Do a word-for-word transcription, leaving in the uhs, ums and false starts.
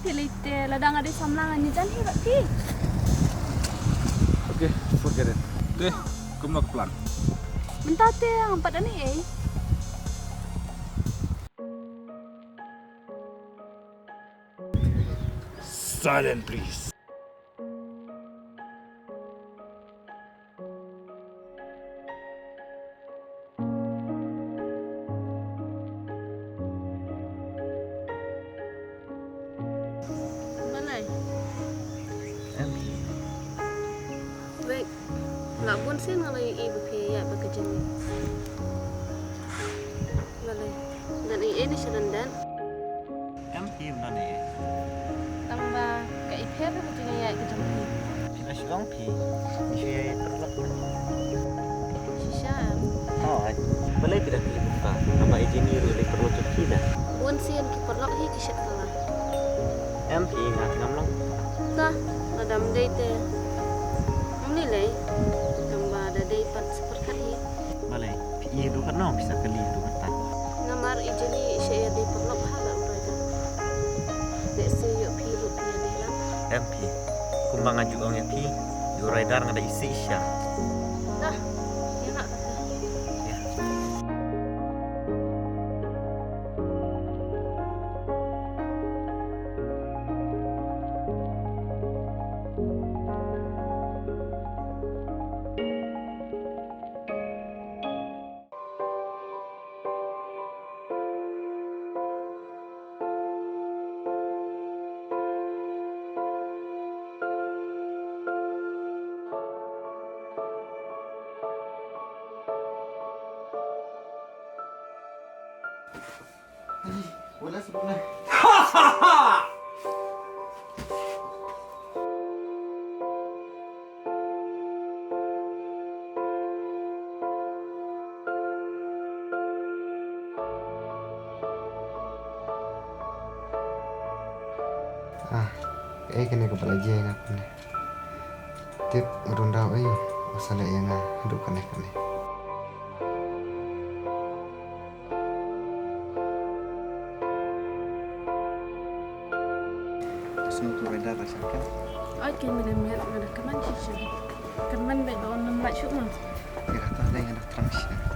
Te lei te lada nga dei samla ngan ïajan hi bad phi. Okay, forget it. Te kumno ka plan? Mynta te ngam pat ani ei. Silent, please. Balei? Em. Wei, la bun sien nga la ïohi ba phi ïaid bad ka Jenny. Balei? Don ei ei ne sha lyndet? Em phi, ym don ei ei. Tang ba ka i pher ba jingïaid ka jong phi. Phi la shu ong phi, phi shu ïaid paralok ne? Shisha em? Hooid. Balei phi da kylli kumta? Haba i Jenny ruh i leit paralok jong phi da. Bun sien ki paralok hi ki shet kylla. Em phi, nga te ngam long. Ka, lada ym dei te. Ym lei lei. Tang ba da dei pat sa pyrkhat hi. Balei, phi ïohi haduh katno phi sa kylli haduh katta? Namar i Jenny i shait ïadei paralok ha la u Raidar. Lehse ïoh phi ruh phi ïadei lang. Em phi, kumba nga ju ong ïa phi, ïa u Raidar nga da isih shisha. Dah, ïa nga kata. Ïa. Ai, wala sebab na. Ah, eh, kane ka bala je nga kane. Tip nga runda oi, masa le ïa nga haduh kane kane. Snu tu reda ba sangkan. Ai ke mele miat nga da kynman shisha. Kynman bad ba on lam lait shuh ma. Ïa kata dei nga da thrang shisha.